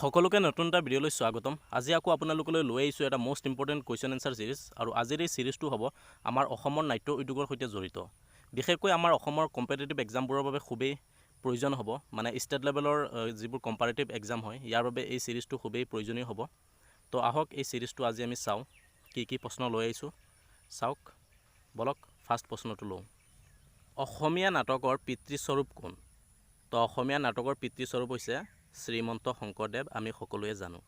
সকলোকে নতুন এটা ভিডিঅ'লৈ স্বাগতম। আজি আকৌ আপোনালোকলৈ লৈ আহিছোঁ এটা most important question answer series আৰু আজিৰ এই চিৰিজটো হ'ব আমাৰ অসমৰ নাট্য উদ্যোগৰ সৈতে জড়িত। বিশেষকৈ আমাৰ অসমৰ কম্পিটিটিভ এক্সামবোৰৰ বাবে খুবেই প্ৰয়োজন হ'ব, মানে ষ্টেট লেভেলৰ যিবোৰ কম্পাৰেটিভ এক্সাম হয়, ইয়াৰ বাবে এই চিৰিজটো খুবেই প্ৰয়োজনীয় হ'ব। তো আহক, এই চিৰিজটো আজি আমি চাওঁ। কি কি প্ৰশ্ন লৈ আহিছোঁ চাওক। বলক, ফাৰ্ষ্ট প্ৰশ্নটো লওঁ। অসমীয়া নাটকৰ পিতৃস্বৰূপ কোন? তো অসমীয়া নাটকৰ পিতৃস্বৰূপ হৈছে শ্ৰীমন্ত শংকৰদেৱ, আমি সকলোৱে জানো।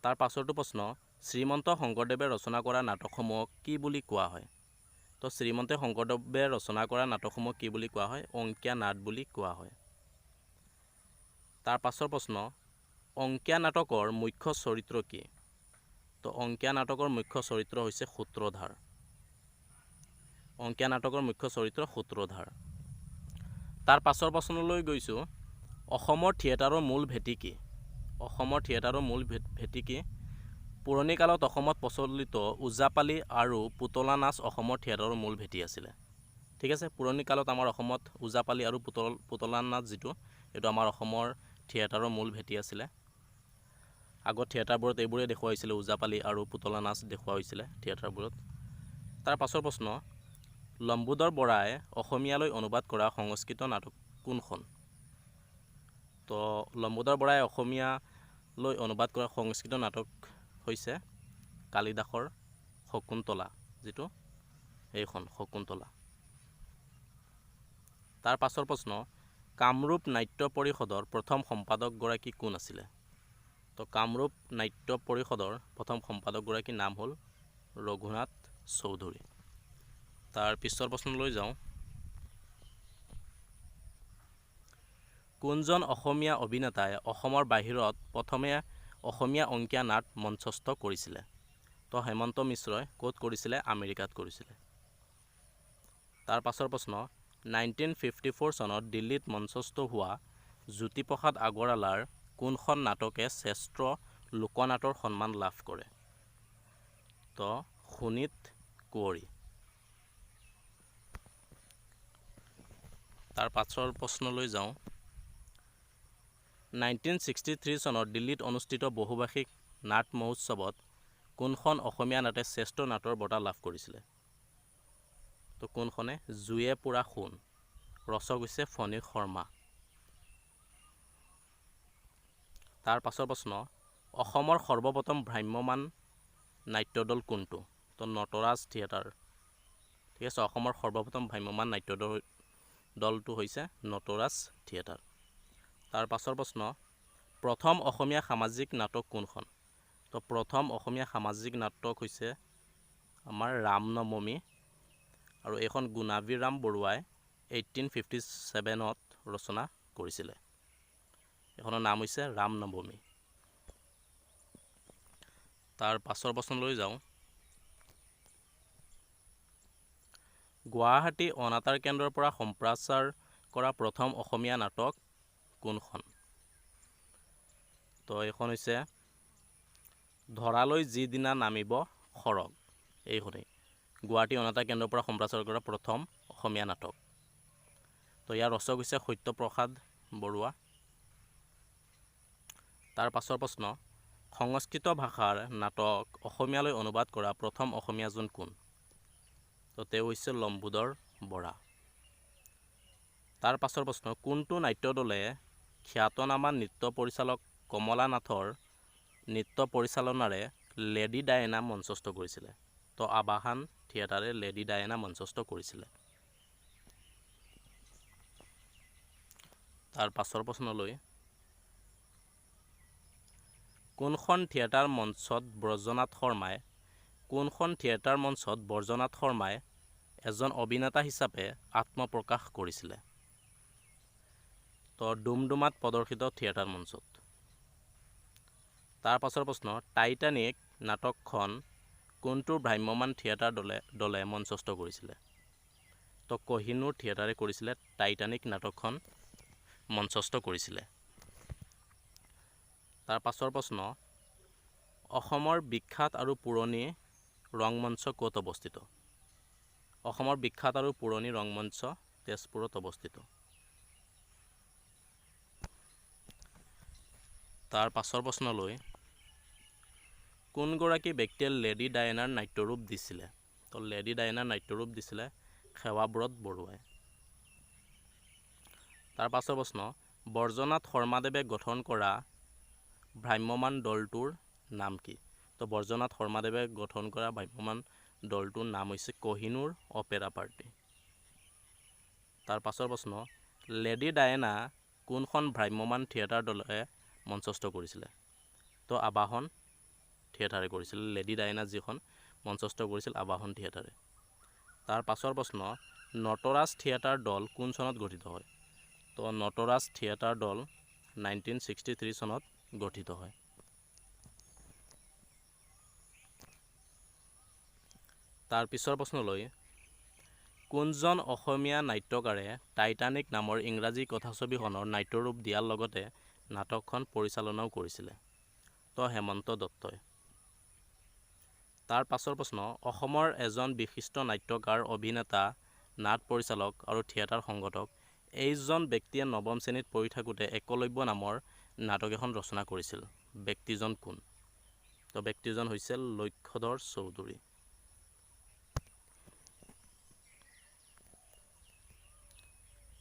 তাৰ পাছৰটো প্ৰশ্ন, শ্ৰীমন্ত শংকৰদেৱে ৰচনা কৰা নাটকসমূহক কি বুলি কোৱা হয়? তো শ্ৰীমন্ত শংকৰদেৱে ৰচনা কৰা নাটকসমূহক কি বুলি কোৱা হয়? অংকীয়া নাট বুলি কোৱা হয়। তাৰ পাছৰ প্ৰশ্ন, অংকীয়া নাটকৰ মুখ্য চৰিত্ৰ কি? তো অংকীয়া নাটকৰ মুখ্য চৰিত্ৰ হৈছে সূত্ৰধাৰ। অংকীয়া নাটকৰ মুখ্য চৰিত্ৰ সূত্ৰধাৰ। তাৰ পাছৰ প্ৰশ্নলৈ গৈছোঁ। অসমৰ থিয়েটাৰৰ মূল ভেটি কি? অসমৰ থিয়েটাৰৰ মূল ভেটি কি? পুৰণি কালত অসমত প্ৰচলিত ওজাপালি আৰু পুতলা নাচ অসমৰ থিয়েটাৰৰ মূল ভেটি আছিলে। ঠিক আছে, পুৰণি কালত আমাৰ অসমত ওজাপালি আৰু পুতলা নাচ যিটো, এইটো আমাৰ অসমৰ থিয়েটাৰৰ মূল ভেটি আছিলে। আগত থিয়েটাৰবোৰত এইবোৰেই দেখুওৱা হৈছিলে, ওজাপালি আৰু পুতলা নাচ দেখুওৱা হৈছিলে থিয়েটাৰবোৰত। তাৰ পাছৰ প্ৰশ্ন, লম্বোদৰ বৰাই অসমীয়ালৈ অনুবাদ কৰা সংস্কৃত নাটক কোনখন? তো লম্বোদৰ বৰাই অসমীয়ালৈ অনুবাদ কৰা সংস্কৃত নাটক হৈছে কালিদাসৰ শকুন্তলা, যিটো এইখন শকুন্তলা। তাৰ পাছৰ প্ৰশ্ন, কামৰূপ নাট্য পৰিষদৰ প্ৰথম সম্পাদকগৰাকী কোন আছিলে? তো কামৰূপ নাট্য পৰিষদৰ প্ৰথম সম্পাদকগৰাকীৰ নাম হ'ল ৰঘুনাথ চৌধুৰী। তাৰ পিছৰ প্ৰশ্নলৈ যাওঁ। কোনজন অসমীয়া অভিনেতাই অসমৰ বাহিৰত প্ৰথমে অসমীয়া অংকীয়া নাট মঞ্চস্থ কৰিছিলে? তো হেমন্ত মিশ্ৰই। ক'ত কৰিছিলে? আমেৰিকাত কৰিছিলে। তাৰ পাছৰ প্ৰশ্ন, 1954 চনত দিল্লীত মঞ্চস্থ হোৱা জ্যোতিপ্ৰসাদ আগৰৱালাৰ কোনখন নাটকে শ্ৰেষ্ঠ লোকনাটৰ সন্মান লাভ কৰে? তো শোণিত কুঁৱৰী। তাৰ পাছৰ প্ৰশ্নলৈ যাওঁ। 1963 চনত দিল্লীত অনুষ্ঠিত বহুভাষিক নাট মহোৎসৱত কোনখন অসমীয়া নাটে শ্ৰেষ্ঠ নাটৰ বঁটা লাভ কৰিছিলে? তো কোনখনে? জুয়ে পোৰা সোণ। ৰচক হৈছে ফণী শৰ্মা। তাৰ পাছৰ প্ৰশ্ন, অসমৰ সৰ্বপ্ৰথম ভ্ৰাম্যমাণ নাট্যদল কোনটো? তো নটৰাজ থিয়েটাৰ। ঠিক আছে, অসমৰ সৰ্বপ্ৰথম ভ্ৰাম্যমাণ নাট্যদল দলটো হৈছে নটৰাজ থিয়েটাৰ। তাৰ পাছৰ প্ৰশ্ন, প্ৰথম অসমীয়া সামাজিক নাটক কোনখন? তো প্ৰথম অসমীয়া সামাজিক নাটক হৈছে আমাৰ ৰামনৱমী আৰু এইখন গুণাভিৰাম বৰুৱাই 1857ত ৰচনা কৰিছিলে। এইখনৰ নাম হৈছে ৰামনৱমী। তাৰ পাছৰ প্ৰশ্নলৈ যাওঁ। গুৱাহাটী অনাতাঁৰ কেন্দ্ৰৰ পৰা সম্প্ৰচাৰ কৰা প্ৰথম অসমীয়া নাটক কোনখন? তো এইখন হৈছে ধৰালৈ যিদিনা নামিব সৰগ। এইখনেই গুৱাহাটী অনাতাঁৰ কেন্দ্ৰৰ পৰা সম্প্ৰচাৰ কৰা প্ৰথম অসমীয়া নাটক। তো ইয়াৰ ৰচক হৈছে সত্যপ্ৰসাদ বৰুৱা। তাৰ পাছৰ প্ৰশ্ন, সংস্কৃত ভাষাৰ নাটক অসমীয়ালৈ অনুবাদ কৰা প্ৰথম অসমীয়াজন কোন? তো তেওঁ হৈছে লম্বোদৰ বৰা। তাৰ পাছৰ প্ৰশ্ন, কোনটো নাট্যদলে খ্যাতনামা নৃত্য পৰিচালক কমলা নাথৰ নৃত্য পৰিচালনাৰে লেডী ডায়েনা মঞ্চস্থ কৰিছিলে? তো আবাহন থিয়েটাৰে লেডী ডায়েনা মঞ্চস্থ কৰিছিলে। তাৰ পাছৰ প্ৰশ্নলৈ, কোনখন থিয়েটাৰ মঞ্চত ব্ৰজনাথ শৰ্মাই কোনখন থিয়েটাৰ মঞ্চত ব্ৰজনাথ শৰ্মাই এজন অভিনেতা হিচাপে আত্মপ্ৰকাশ কৰিছিলে? তো ডুমডুমাত প্ৰদৰ্শিত থিয়েটাৰ মঞ্চত। তাৰ পাছৰ প্ৰশ্ন, টাইটানিক নাটকখন কোনটো ভ্ৰাম্যমাণ থিয়েটাৰ দলে মঞ্চস্থ কৰিছিলে? তো কহিনুৰ থিয়েটাৰে কৰিছিলে, টাইটানিক নাটকখন মঞ্চস্থ কৰিছিলে। তাৰ পাছৰ প্ৰশ্ন, অসমৰ বিখ্যাত আৰু পুৰণি ৰংমঞ্চ ক'ত অৱস্থিত? অসমৰ বিখ্যাত আৰু পুৰণি ৰংমঞ্চ তেজপুৰত অৱস্থিত। তাৰ পাছৰ প্ৰশ্নলৈ, কোনগৰাকী ব্যক্তিয়ে লেডী ডায়েনাৰ নাট্যৰূপ দিছিলে? তো লেডী ডায়েনাৰ নাট্যৰূপ দিছিলে সেৱাব্ৰত বৰুৱাই। তাৰ পাছৰ প্ৰশ্ন, বৰ্জনাথ শৰ্মাদেৱে গঠন কৰা ভ্ৰাম্যমাণ দলটোৰ নাম কি? তো বৰ্জনাথ শৰ্মাদেৱে গঠন কৰা ভ্ৰাম্যমাণ দলটোৰ নাম হৈছে কহিনুৰ অপেৰা পাৰ্টি। তাৰ পাছৰ প্ৰশ্ন, লেডী ডায়েনা কোনখন ভ্ৰাম্যমাণ থিয়েটাৰ দলে মঞ্চস্থ কৰিছিলে? তো আবাহন থিয়েটাৰে কৰিছিলে। লেডী ডায়েনা যিখন মঞ্চস্থ কৰিছিল আবাহন থিয়েটাৰে। তাৰ পাছৰ প্ৰশ্ন, নটৰাজ থিয়েটাৰ দল কোন চনত গঠিত হয়? তো নটৰাজ থিয়েটাৰ দল 1963 চনত গঠিত হয়। তাৰ পিছৰ প্ৰশ্নলৈ, কোনজন অসমীয়া নাট্যকাৰে টাইটানিক নামৰ ইংৰাজী কথাছবিখনৰ নাট্যৰূপ দিয়াৰ লগতে নাটকখন পৰিচালনাও কৰিছিলে? তো হেমন্ত দত্তই। তাৰ পাছৰ প্ৰশ্ন, অসমৰ এজন বিশিষ্ট নাট্যকাৰ, অভিনেতা, নাট পৰিচালক আৰু থিয়েটাৰ সংগঠক এইজন ব্যক্তিয়ে নৱম শ্ৰেণীত পঢ়ি থাকোঁতে একলব্য নামৰ নাটক এখন ৰচনা কৰিছিল। ব্যক্তিজন কোন? তো ব্যক্তিজন হৈছে লক্ষ্যধৰ চৌধুৰী।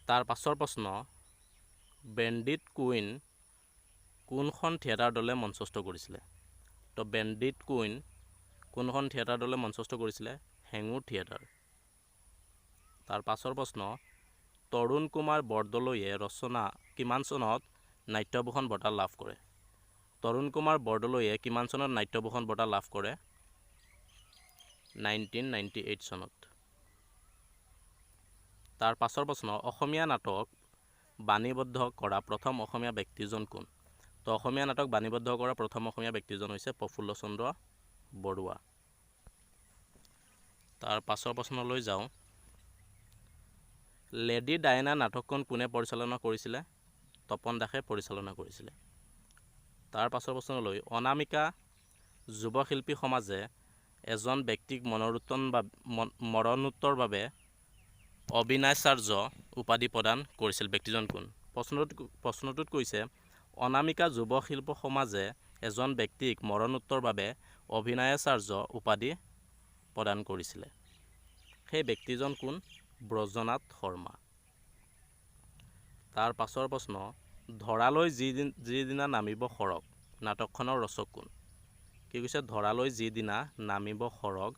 তাৰ পাছৰ প্ৰশ্ন, বেণ্ডিট কুইন কোনখন থিয়েটাৰ দলে মঞ্চস্থ কৰিছিলে? তো বেণ্ডিট কুইন কোনখন থিয়েটাৰ দলে মঞ্চস্থ কৰিছিলে? হেঙুৰ থিয়েটাৰ। তাৰ পাছৰ প্ৰশ্ন, তৰুণ কুমাৰ বৰদলৈয়ে ৰচনা কিমান চনত নাট্যভূষণ বঁটা লাভ কৰে? তৰুণ কুমাৰ বৰদলৈয়ে কিমান চনত নাট্যভূষণ বঁটা লাভ কৰে? 1998 চনত। তাৰ পাছৰ প্ৰশ্ন, অসমীয়া নাটক বাণীবদ্ধ কৰা প্ৰথম অসমীয়া ব্যক্তিজন কোন? তো অসমীয়া নাটক বাণীবদ্ধ কৰা প্ৰথম অসমীয়া ব্যক্তিজন হৈছে প্ৰফুল্ল চন্দ্ৰ বৰুৱা। তাৰ পাছৰ প্ৰশ্নলৈ যাওঁ, লেডী ডায়েনা নাটকখন কোনে পৰিচালনা কৰিছিলে? তপন দাসে পৰিচালনা কৰিছিলে। তাৰ পাছৰ প্ৰশ্নলৈ, অনামিকা যুৱশিল্পী সমাজে এজন ব্যক্তিক মৰণোত্তৰভাৱে অভিনয়াচাৰ্য উপাধি প্ৰদান কৰিছিল, ব্যক্তিজন কোন? প্ৰশ্নটোত কৈছে অনামিকা যুৱশিল্প সমাজে এজন ব্যক্তিক মৰণোত্তৰভাৱে অভিনয়াচাৰ্য উপাধি প্ৰদান কৰিছিলে, সেই ব্যক্তিজন কোন? ব্ৰজনাথ শৰ্মা। তাৰ পাছৰ প্ৰশ্ন, ধৰালৈ যিদিনা নামিব সৰগ নাটকখনৰ ৰচক কোন? কি কৈছে? ধৰালৈ যিদিনা নামিব সৰগ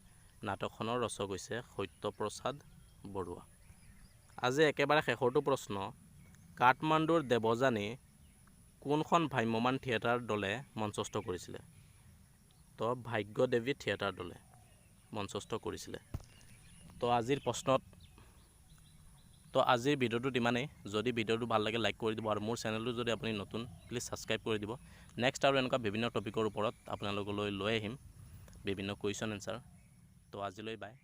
নাটকখনৰ ৰচক হৈছে সত্যপ্ৰসাদ বৰুৱা। আজি একেবাৰে শেষৰটো প্ৰশ্ন, কাঠমাণ্ডুৰ দেৱযানী কোনখন ভ্ৰাম্যমাণ থিয়েটাৰ দলে মঞ্চস্থ কৰিছিলে? তো ভাগ্যদেৱী থিয়েটাৰ দলে মঞ্চস্থ কৰিছিলে। তো আজিৰ ভিডিঅ'টোত ইমানেই। যদি ভিডিঅ'টো ভাল লাগে লাইক কৰি দিব আৰু মোৰ চেনেলটো যদি আপুনি নতুন প্লিজ ছাবস্ক্ৰাইব কৰি দিব। নেক্সট আৰু এনেকুৱা বিভিন্ন টপিকৰ ওপৰত আপোনালোকলৈ লৈ আহিম বিভিন্ন কুৱেশ্যন এনচাৰ। তো আজিলৈ বাই।